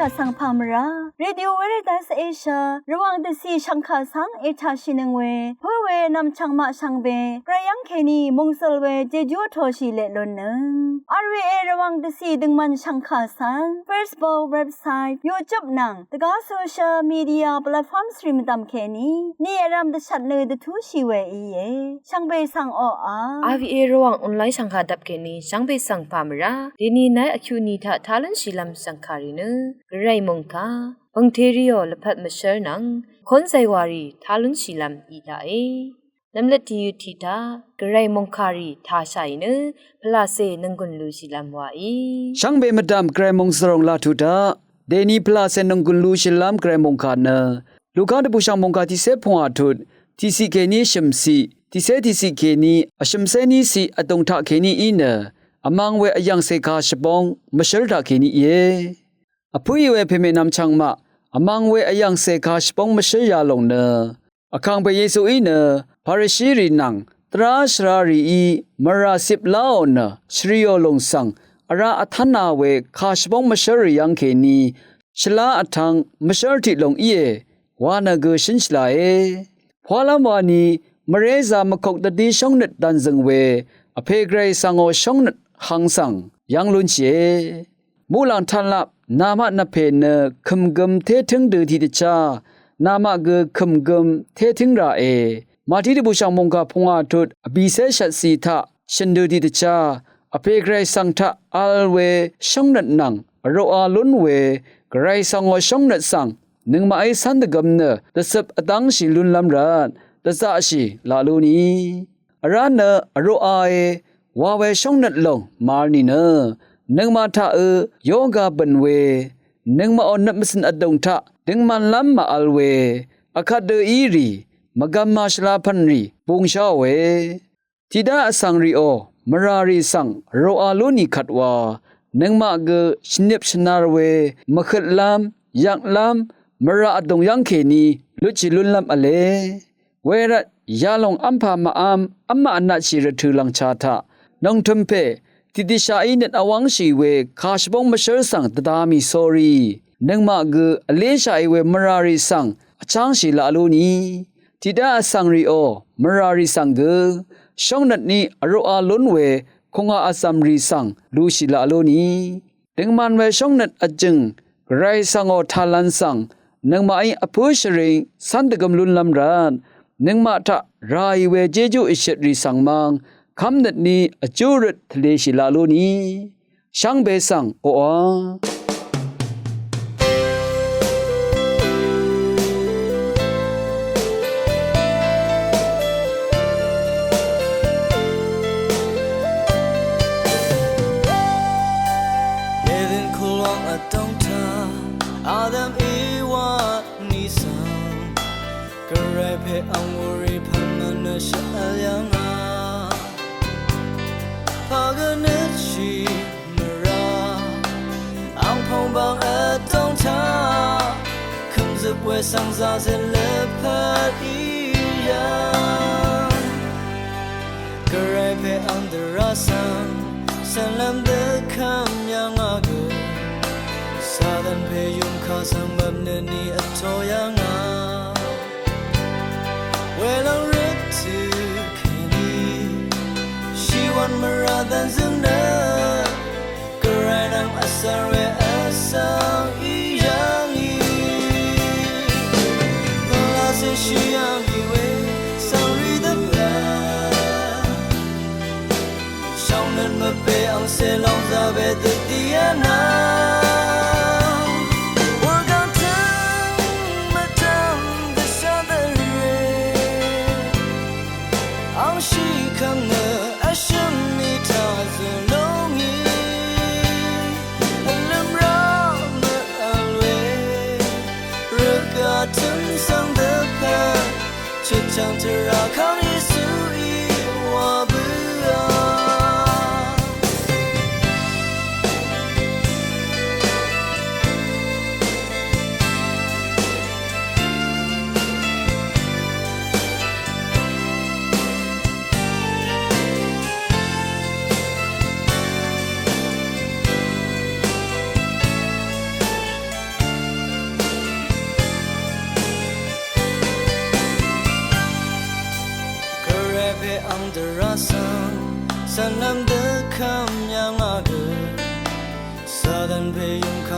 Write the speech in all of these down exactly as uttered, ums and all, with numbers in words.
Vsvng pà mvrá Radio Veritas Asia Rvwàng dvcì shvngkà svng ètaqshìnøng we pǿ we nv̀mchv̀ng maq shvngbe gvray yv́ng kèní mòngsøl we jejú vtoshì leq lunnøng. R V A Rvwàng dvcì døngmvn shvngkà svng Facebook, website, YouTube nvng dvgá social media platforms rì mvdv̀m kèní ni vrv̀m dvshvt nø dvtúshì we íe. Shvngbe svng oqà R V A Rvwàng online shvngkà dvp kèní shvngbe svng pà mvrá dèni nái vkyuq ni taq tá lúnshìlv́m shvngkàrì nø gvray mòngkà pv̀ngteriò lvpat mvshv́r nvng kónzaywàrì tá lúnshìlv́m í taqe. Nvmløt tìyøt tiq taq gvray mòngkàrì tashàì nø pvlacè nònggùn lushìlv́m waí. Shvngbe mvdv̀m gvray mòngsvròng laq tuq taq dèni pvlacè nònggùn lushìlv́m gvray mòngkà nø Luka dvbùshv̀ng mòngkà tiqcé pungwà tut tiqciq kèní shø̀mciq, tiqcé tiqciq kèní vshø̀mcé níciq vdùng taq kèní í nø vmvng we vyv̀ngcè kà shvbóng mvshǿr taq kèní íe. Vpǿì we pèmè nvmchv̀ng maq vmvng we vyv̀ngcè kà shvbóng mvshǿr yalòng nø Vkàngpè Yesuí nø Parishirì nvng dvrá shvrarìí mvrà cip láò nø shvriò lòng svng vrá vtv́na we kà shvbóng mvshv́rrì yv́ng kèní shvlá vtvng mvshv́r tiq lòng íe wa nø gø shǿn shvlae. Pwalv́m wani mvrézā mvkok dvdí shóngnøt dv̀nzø̀ng we vpè gvray svngò shóngnøt hvng svng yv́ng lúnshìe. Muqlàng tanlap namaq nvpè nø kø̀mgøm tétǿng dø tiqdvchá namaq gø kø̀mgøm tétǿng ràe. Màtí dvbùshv̀ng mòngkà pungwà tut vbìcé shvtcì taq shø̀n dø tiqdvchá vpè gvray svng taq vl we shóngnøt nvng vroqa lún we gvray svngò shóngnøt svng nøngmaqí cv́n dvgøm nø dvcøp vdv́ngshì lúnlv́m rvt dvzaqshì laq lú ni. Vrá nø vroqae wa we shóngnøt lòng màvl nìnø nøngmaq taqø yoga bø̀n we nøngmaqò nøt mvcø̀n vdùng taq døngmanlv́m màvl we vkvt dø í rì mvgvm màshvla pv̀nrì bungsháòe. Tiqdá vsvng rìò mvràrì svng vroqa lú nì kvt wa nøngmaq gø shvnip shvnar we mvhøtlv́m yvklv́m mvrà vdùng yv́ng kèní lutshì lúnlv́m v̄le. Wervt yalòng v́mpà màv́m v́mmaq vnatshì rvtø̀ lv̀ngcha taq nòngtø̀m pè tiqdvshàí nøt vwv́ngshì we kà shvbóng mvshǿr svng dvda mì sórí nøngmaq gø vléshàì we mvràrì svng vchángshì laq lú ni. Tiqdá vsvng rìò mvràrì svng gø shóngnøt ní vroqa lún we kùngà vzv̀mrì svng lushì laq lú ni. Døngman we shóngnøt vjø̀ng gvray svngò tàlv̄n svng nøngmaqí vpǿ shvring cv́n dvgøm lúnlv́m rvt nøngmaq taq ràì we jéjú èshøtrì svng mvng kv́mnøt ní vjú røt tvleshì laq lú ni. Shvngbe svng oqà Eden kulwang vdòng taq Adam Ewa ní svng gvray pè ang wurì pv̀n nø nø shvvl yv̀ngà pà gø nøtshì mvrà angpung bang vdòng taq kø̀mzøp we svng zazøt lvpat í yv̀ng gvray pè ang dvrá svng cv̀nlv́m dvkvm yv̀ngà gø Satan pè yùmkà svng bvp nø ni vtō yv̀ngà welòng røt tø̀ kèní shìwv̀n mvrà dv̀nzø̀ng nø gvray nvng vsvng we vsvng í yv̀ngì vlacè shì yv̀ngì we svng rì dvpvt shóngnøt mvpè angcè lòng zaqbe dvdí vnvng wurgvng tø̀ng mvdv̀m dvshá dvrè angshì kv̀m nø vshø̀m í taq zø̀ lúngì vlø̀m rá mvvl we rvgaq tø̀m svng dvpvt chøtchv̀ng tvrà kv́m Yesuí wa bǿà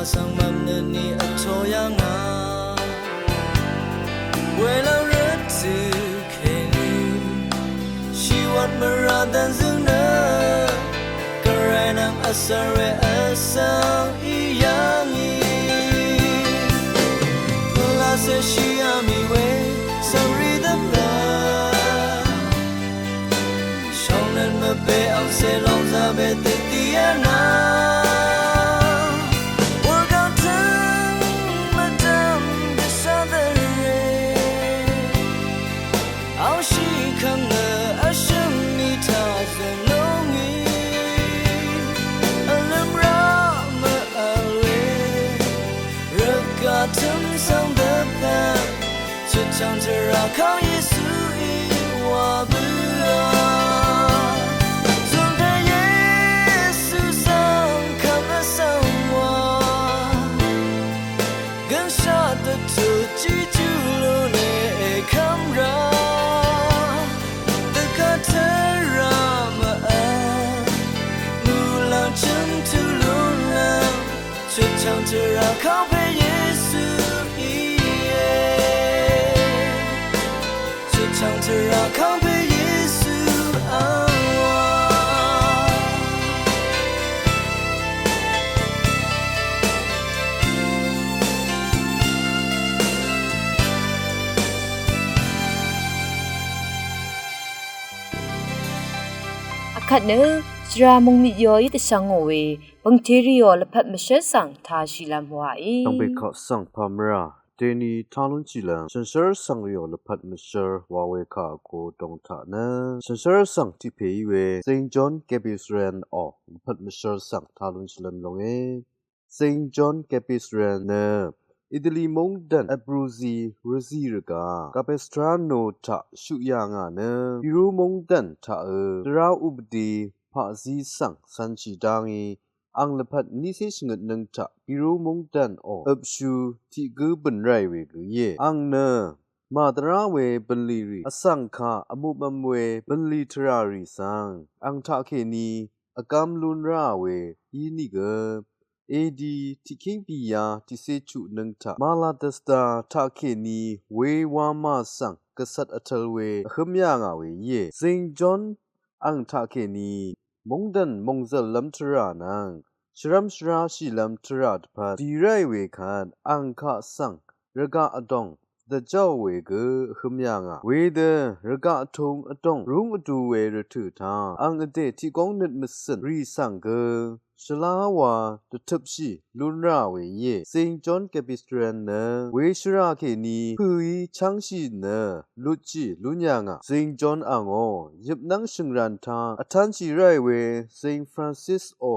Vsvng mvmnøtni vtō yv̀ngà. Wēlv́ng røt tø kèní shìwvt mvrà dvnzøng nø Gvray nvng vsvng we vsvng í yv̀ngì. Pvlacè shìá mì we svng rì dvpvt shòngnøt mvbe angcè lòngzà we dø dìá nà. Wurgvng tøng mvdv̀m dvshà dvre. Angshì kvng nø vshø̀m mì taq zø̀n lúngì. Vlø̀m rá mvvl we rvgaq tø̀m svng dvpvt chøtchv̀ng tvrà kang Yesuí wa bǿà. Zùngte Yesu svng kvm vsvng wa gønshaq dvtut tiqjú lúne èkv́m rá. Dvgvt tvrà mvvl muqlàng chø̀m tut lúnlv́m chøtchv̀ng tvrà kangpè Yesu íe. Chøtchv̀ng tvrà kangpè Yesu angwa. Akvt nø shvra mungmit yoí dvshvngò we bø̀ngte rìò lvpat mvshv́l svng tāshìlv́m wàí. Shvngbe kaq svng pàmvrà deni talúnshìlv́m shànshér svng rìò lvpat mvshv́l wa we kà vgo dòng taq nø shànshér svng tiq pè í we Saint John Capistrano lvpat mvshv́l svng talúnshìlv́m longe. Saint John Capistrano nø Italy móngdàn Abruzzi rvzì rvgaq Capistrano taq shuq yà ngà nø Pirú móngdàn taqø dvrá updi paqzí svng cv̄nshì dá ngí ang lvpat nícé shvngøtnøng taq Pirú móngdànò øpshu tiq gǿ bø̀n ráì we gø íe. Ang nø màdvrá we bv̀nlì rì vsvng kaq vmuqmvm we bv̀nlì tvrà rì svng ang taqkèní vgám lún ráà we ínìgø A D tiqkíng bìyá tiqcé chuqnøng taq Malatesta taqkèní we wamà svng gvcvt vtøl we vhǿm yà ngà we íe. Saint John ang taqkèní móngdàn mòngzv̀llv́m tvrà nvng shvrv́m shvráshìlv́m tvrà dvpvt dì ráì we kvt ang kaq svng rvgaq vdòng dvjáò we gø vhǿm yà ngà. Wedø rvgaq vtung vdòng rúng vdu we rvtø̀ taq ang vdè tiqgóng nøt mvcø̀n rì svng gø shvlá wa dvtøpshì lún rà we íe. Saint John Capistrano nø we shvrà kèní pø̀í chv́ngshì nø lutshì lún yà ngà. Saint John angò yøpnv́ng shø̀ngran taq vtánshì ráì we Saint Francisò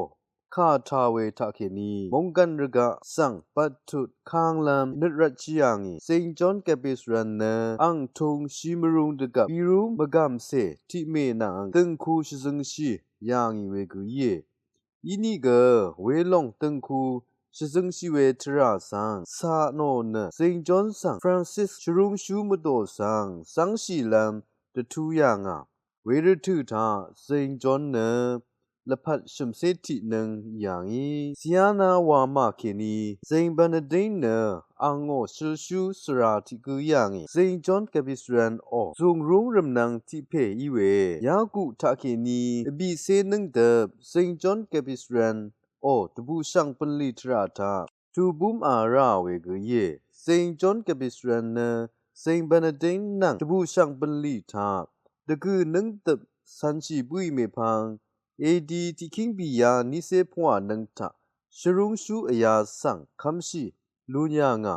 kà tā we taqkèní mónggv̀n rvgaq svng bvttut kànglv́m nøt rvtshì yà ngì. Saint John Capistrano nø ang vtung shí mvrung dvgvp Pirú mvgàmcè tiqmè nvng dø̀ngku shvzøngshì yà ngì we gø íe. Inìgø welòng dø̀ngku shvzøngshì we tvrà svng cà nò nø Saint John svng Francis shvrúngshú mvdò svng zv́ngshìlv́m dvtú yà ngà. Wervtø̀ taq Saint John nø lvpat shø̀mcé tiqnøng yà ngì. Siana wamà kèní Saint Bernardin nø angò shølshú svra tiq gǿ yà ngì. Saint John Capistranoò zùngrúng rv̀mnvng tiq pè í we yaguq taqkèní vbìcé nǿngdøp Saint John Capistranoò dvbùshv̀ng bv̀nlì tvrà taq tubúmà ráà we gø íe. Saint John Capistrano nø Saint Bernardin nvng dvbùshv̀ng bv̀nlì taq dvgø̀ nǿngdøp cv̄nshì bǿì mèpvng A D tiqkíng bìyá nícé pvngwà nøng taq shvrúngshú vyā svng kv́mshì lún yà ngà.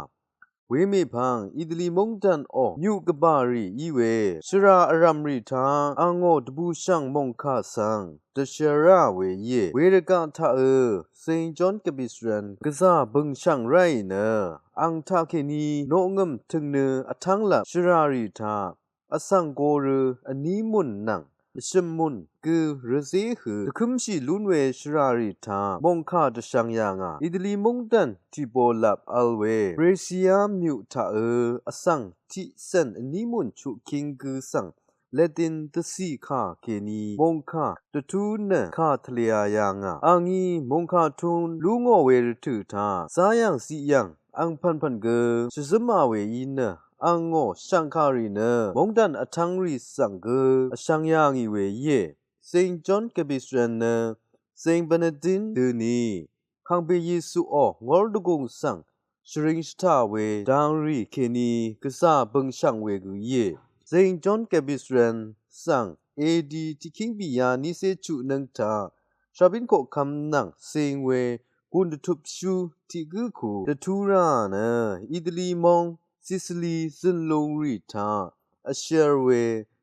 Wemèpvng Italy móngdànò nyuq gvbà rì í we shvrà vrv̀m rì taq angò dvbùshv̀ng mòngkà svng dvshvrá we íe. Wervgaq taqø Saint John Capistrano gvzà bø̀ngshv̀ng ráì nø ang taqkèní noqngø̀m tø̀ngnø vtv́nglap shvrà rì taq vsvng gorø vní mùn nvng vshø̀m mùn gø rvzé hø dvkǿmshì lún we shvrà rì taq mòngkà dvshvng yà ngà. Italy móngdàn tiqbòlap vl we Brescia myuq taqø vsvng tiqcv̀n vní mùn chuqking gø svng Latin dvcì kà kèní mòngkà dvtú nø kà tvlē yà ngà. Àngí mòngkà tún lú ngò we rvtø̀ taq zá yv̀ng ziq yv̀ng àng pv̀npv̀n gø shvzǿmà we í nø àngó shv̀ngkàrì nø móngdàn vtv́ngrì svng gø vshvng yà ngì we íe. Saint John Capistrano nø Saint Benedict dø ní kàngpè Yesuò ngór dvgùng svng shvring shvtà we dvngrì kèní gvzà bø̀ngshv̀ng we gø íe. Saint John Capistrano svng A D tiqkíng bìyá nícé chuq nǿng taq shabín koqkv́m nvng cing we gùn dvtupshú tiq gǿ ku dvtú rà nø Italy móng Sicily zø̀nlung rì taq vshvr we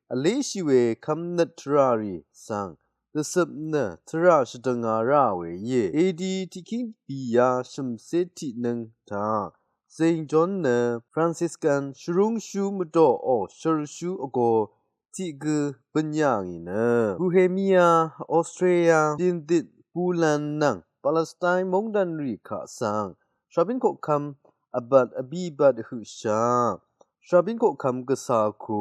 vléshì we kv́mnøt tvrà rì svng dvcøp nø tvrà shvdvngā rà we íe. A D tiqkíng bìyá shø̀mcé tiq nǿng taq Saint John nø Franciscan shvrúngshú mvdòò shølshú vgō tiq gø bø̀n yà ngì nø Bohemia, Austria, Pyindit, Poland nvng Palestine móngdàn rì kaq svng shabín koqkv́m vbat vbì bat høqshaq shabín koqkv́m gvcā ku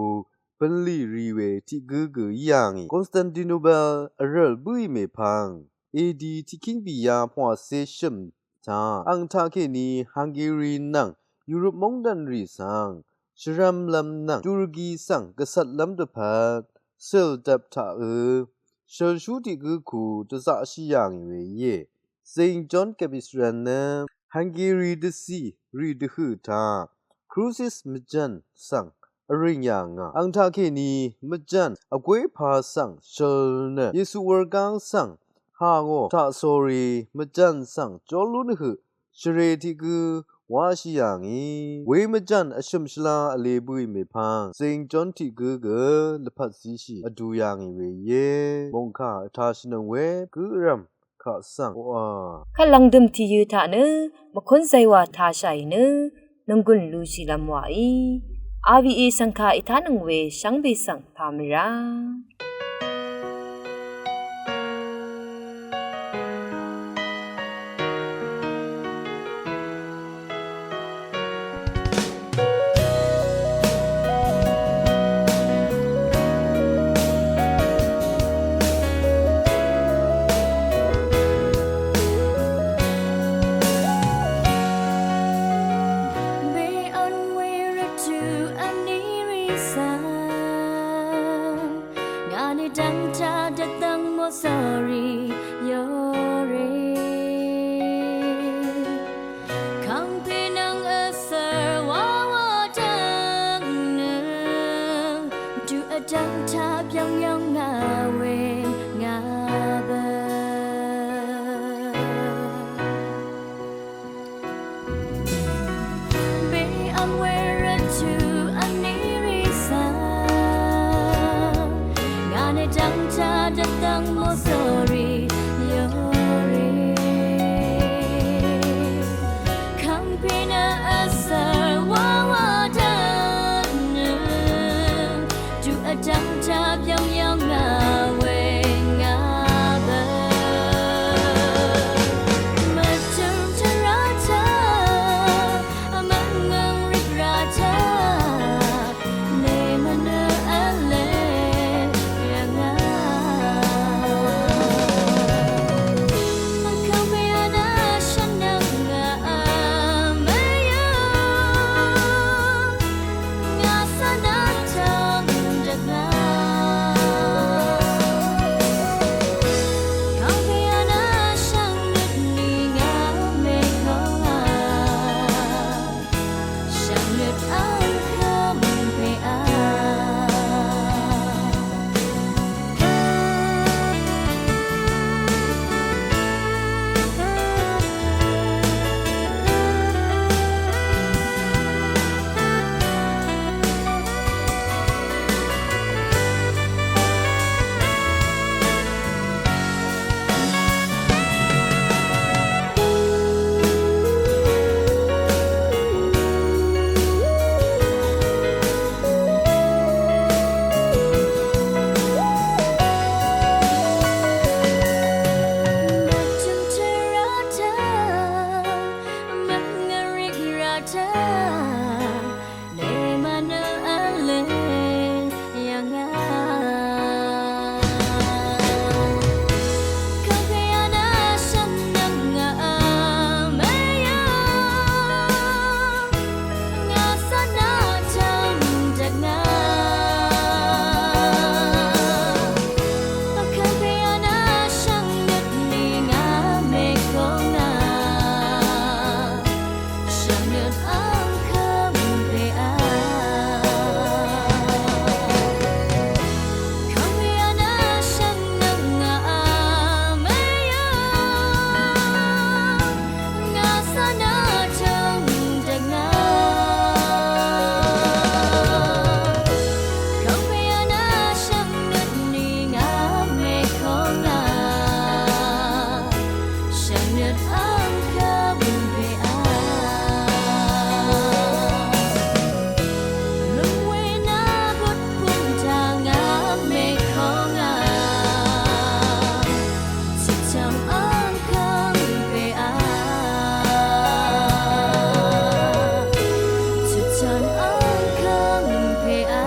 bø̀nlì rì we tiq gǿ gø í yà ngì. Constantinople vrø̀l bǿì mèpvng A D tiqkíng bìyá pvngwàcé shø̀m taq àng taqkèní Hungary nvng Europe móngdàn rì svng shvrv̄mlv́m nvng Turkey svng gvcvtlv́m dvpvt cìldvp taq ø shølshú tiq gǿ ku dvzaqshì yà ngì we íe. Saint John Capistrano nø Hungary dvcì rì dvhø̀ taq Crucis mvjv̀n svng vrìng yà ngà. Àng taqkèní mvjv̀n vgwé pà svng shøl nø Yesu wurgáng svng hà ngò taq sórí mvjv̀n svng jó lún høq shvrē tiq gǿ wáshì yà ngì. We mvjv̀n vshø̀m shvlá vlē bǿì mèpvng Saint John tiq gǿ gø lvpat zíshì vdu yà ngì we íe. Mòngkà vtā shvnøng we gǿ vrv̀m kaq svng oqà. Kvt lv̀ngdø̀m tìyø̄ taq nø mvkún zaywà tāshàì nø nònggùn lushìlv́m wàí. R V A shv̀ngkà ètánøng we shvngbe svng pà mvrá. Be on we rvtø̀ vní rì svng ngà nø dv́ngtaq dvdv́ng mòsòrì yòrì. Kàngpè nvng vsvr wawa dv́ng nø tuq vdv́ngtaq byv́ng yv́ng ngà we ngà bø. Be ang we rvtø̀ vní rì svng ngà nø dv́ngtaq dvdv́ng mòsòrì yòrì. Kàngpè nø vsvr wawa dv́ng nø tuq vdv́ngtaq byv́ng yv́ng ngà we ngà bø. Mvtø̀m tvrà taq mvngø̀ng rìgrà taq nè mvnø v̄le yv̀ngà. Mvkàngpè vnà shvnvng ngà vmvyø. Ngà svng nvng tvng dvgvp. Kàngpè vnà shvngnøt ni ngà mèkvng a. Shvngnøt ang kàngpè a. Nøt ang kv́m pè a. Kv́m pè a nø shvnøt ngà a mèyø. Ngà svng nø tø̀ng dvngà. Kv́m pè a nø shvnøt ni ngà mèkong a. Shvnøt ang kv́m pè a. Lvm we nø bøt pun taq ngà mèkong a. Chøchvm ang kv́m pè a. Chøchvm ang kv́m pè a.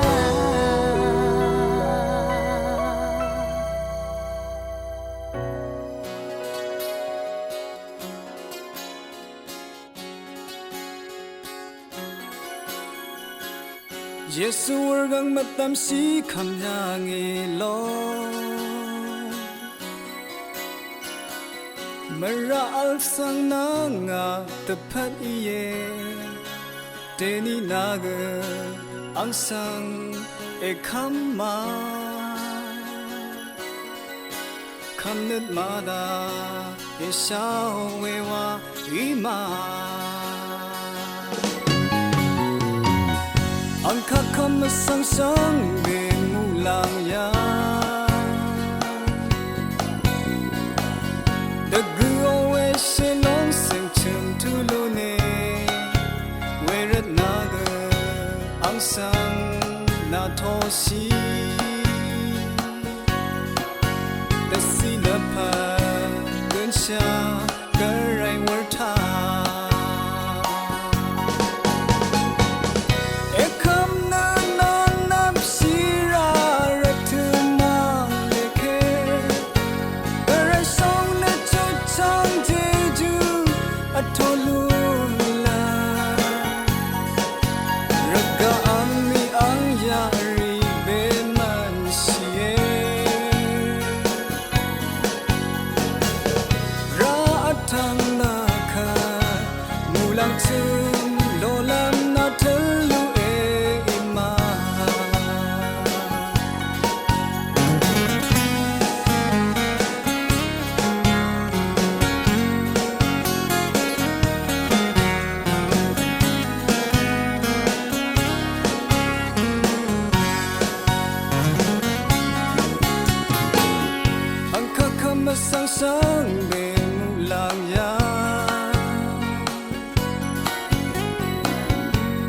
Yesu wurgang mvtám shì kv́m yàngì lo. Mvrà vl svng nà ngà dvpvt íe. Dèní nà gø ang svng èkv́m ma. Kv́mnøt màdà èsha we wa í ma. Ang kaq kv́m vsvng shvngbe muqlàng yà. Dvgø o we shèlóng sèngchø̀m tulu ne. Wervt nà gø ang svng nà toshì. Dvciq lvpat gønshà gvray wurtaq. Èkv́m nø nvnvp shìrà rvtø̀ mv̀ng lèké. Gvray shóng nø chutchvng jejú vtō lúnlv́m. Rvgaq angní ang yaqrì bèmv̀n shìe. Rá vtvng nà kvt muqlàng chø̀m lolv́m nà tø̄l lú e í ma. Ang kaq kv́m vsvng shvngbe muqlàng yà.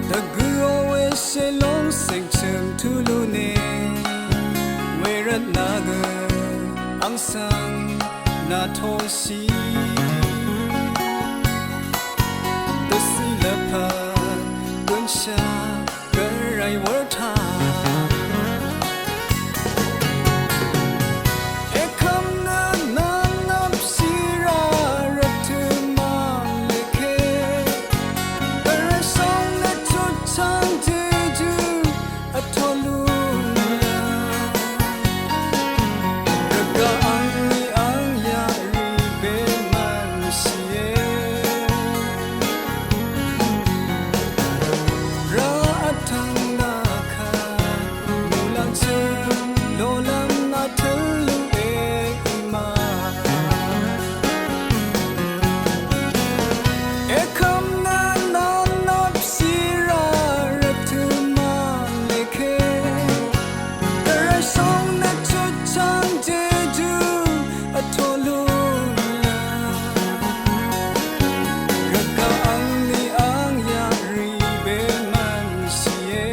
Dvgø o we shèlóng sèngchø̀m tulu ne. Wervt nà gø ang svng nà toshì. Dvciq lvpat gønshà gvray wurtaq. Èkv́m nø nvnvp shìrà rvtø̀ mv̀ng lèké. Gvray shóng nø chutchvng jejú vtō lúnlv́m. Rvgaq angní ang yaqrì bèmv̀n shìe. Rá vtvng nà kvt muqlàng chø̀m lolv́m nà tø̄l lú e í ma. Èkv́m nø nvnvp shìrà rvtø̀ mv̀ng lèké. Gvray shóng nø chutchvng jejú vtō lúnlv́m. Rvgaq angní ang yaqrì bèmv̀n shìe.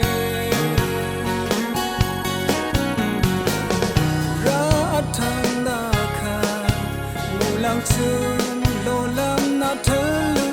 Rá vtvng nà kvt muqlàng chø̀m lolv́m nà tø̄l